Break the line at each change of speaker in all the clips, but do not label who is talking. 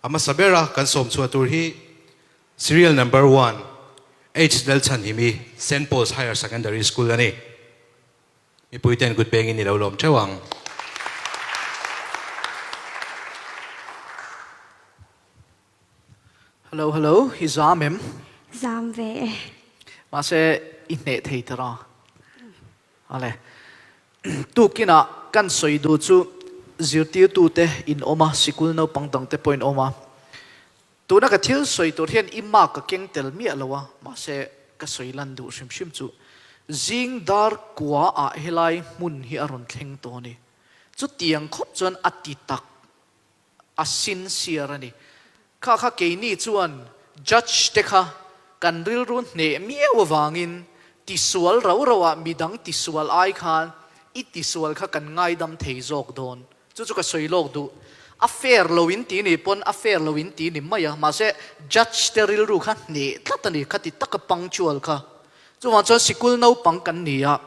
A hmasa bera kan sawm chhuah tur hi Serial Number One, H Lalchhanhimi, Saint Paul's Higher Secondary School a ni. Mipui ten kut pengin i lo lawm theuh ang.
Hello hello, i zam em?
Zam ve e.
Mahse i hneh thei ta ra. Ale. Tukinah kan sawi duh chu zirtirtute in awm a, sikul naupang dangte pawh in awm a. Tuna ka thil sawi tur hian i mark ka keng tel miah lo a, mahse ka sawi lan duh hrim hrim chu zing dar kua ah helai hmun hi a rawn thleng tawh a ni. Chutiang khawp chuan a ti tak, a sincere a ni. Kha kha keini chuan judge te kha kan rilru hneh miau avangin tisual rau rau ah midang tisual ai khan i tisual kha kan ngaidam thei zawk dawn. Chu chu ka sawi lawk duh. A fair lo in ti ni pawn a fair lo in ti ni mai a, mahse judge te rilru kha hneh tlat a ni, khati taka punctual kha. Chuvang chuan sikul naupang kan ni a,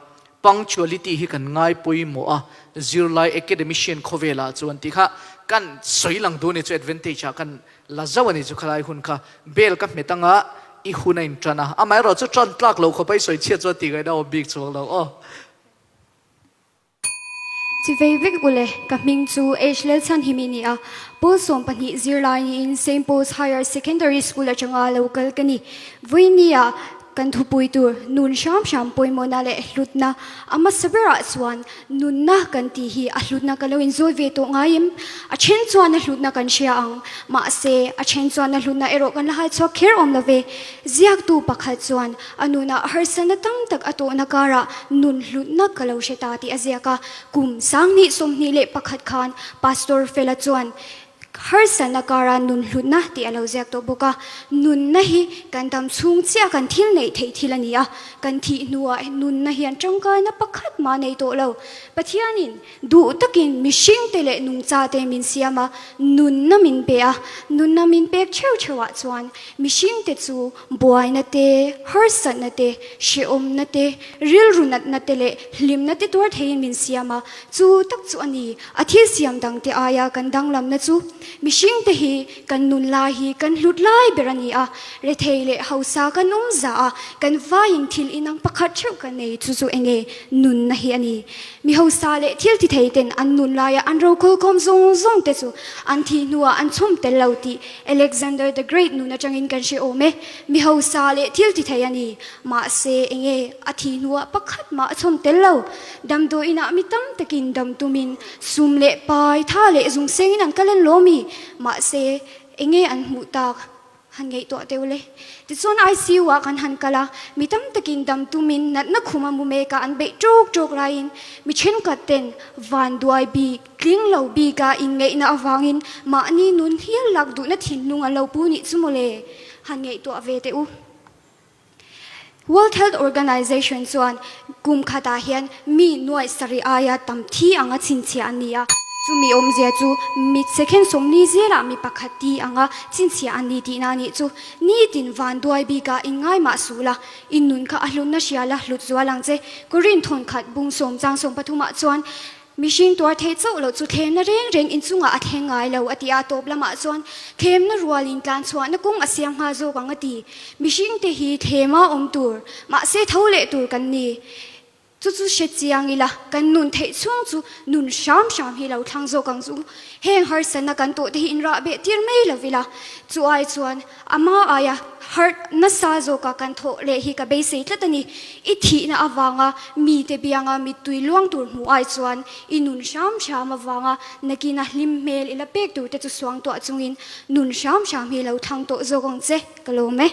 punctuality hi kan ngai pawimawh a, zirlai academician khawvelah chuan tih kha kan sawi lang duh a ni chu advantage ah kan la zauh a ni chu khalai hun kha. Bel ka hmet anga i hun a intan a, amaherawh chu tan tlak lo khawpa i sawi chhiat chuan tih ngaihna a awm bik chuang lo aw.
Chi vei vek ule, ka hming chu H Lalchhanhimi ni a, Pawl 12 zirlai niin Saint Paul's Higher Secondary School atanga lo kal ka ni. Vawinia kan thupui tur nun hram hram pawimawhna leh hlutna a hmasa berah chuan nunna kan tih hi a hlutna ka lo inzawi ve tawh ngai em? A then chuan a hlutna kan hria ang, mahse a then chuan a hlutna erawh kan la hal chhuak kher awm lo ve. Ziaktu pakhat chuan a nunah harsatna tam tak a tawhna karah nun hlutna ka lo hre ta tih a ziak a. Kum 2021 khan Pastor Fela chuan harsatna kara nun hlutna tih a lo ziak tawh bawk a. Nunna hi kan dam chhung chiah kan thil neih theih thil a ni a, kan thih hnuah nunna hian tangkaina pakhat mah nei tawh lo. Pathianin Duh takin mihringte leh nungchate min siam a, nunna min pe a. Nunna min pek theuh theuhah chuan mihringte chu buaina te, harsatna te, hrehawmna te, rilru natna te leh hlimna te tuar theiin min siam a. Chu tak chu a ni, a thil siam dangte aia kan danglamna chu. Mihringte hi kan nun lai hi kan hlut lai ber a ni a, rethei leh hausa kan awm za a, kan vaiin thil inang pakhat theuh kan nei, chu chu enge nunna hi a ni. Mi hausa leh thil ti thei ten an nun laia an rokhawlkhawm zawng zawng te chu an thih hnuah an chhawm tel lo tih Alexander the Great nun atangin kan hre awm e. Mi hausa leh thil ti thei a ni. Mahse, enge a thih hnuah pakhat mah a chhawm tel lo. Damdawi inah mi tam takin dam tumin sum leh pai, tha leh zung sengin an kal an lawm i. Mahse, enge an hmuh tak? Han ngaihtuah deuh le. Tichuan ICU ah kan han kal a, mi tam takin dam tumin natna khum a mu mek a, an beih ṭawk ṭawk laiin mi thenkhat ten vanduai bik, tling lo bik a inngaihna avangin mahni nun hial lak duhna thinlung an lo pu nih chu mawle. Han ngaihtuah ve teh u. World Health Organization chuan kum khatah hian mi nuaih sarih aia tam thi anga chhinchhiah an ni a. Chumi awmzia chu mit second 40 zelah mi pakhat thi anga chhinchhiah an ni tihna a nih chu. Nitin vanduai bikah inngai mah suh la, i nun kha a hlutna hria la hlut zual ang che. Korin thawnkhat bung sawm chang 13 ah chuan Mihring tuar theih chauh loh chu thlemna reng reng inchungah a thleng ngai lo, a ti a. Tawp lamah chuan thlemna rualin tlanchhuahna kawng a siam nghal zawk ang, a ti. Mihringte hi thlema awm tur, mahse tho leh tur kan ni. Chu chu hre chiang ila, kan nun theih chhung chu nun hram hram hi lo thlang zawk ang chu. Heng harsatna kan tawhte hi inrah beh tir mai lo ila, chu ai chuan Ama aia harh nasa zawka kan thawh leh hi ka beisei tlat a ni. I thihna avanga mite bianga mittui luang tur hmuh ai chuan i nun hram hram avanga nakina hlim hmel i la pek turte chu suangtuah chungin nun hram hram hi lo thlang tawh zawk ang che, ka lawm e.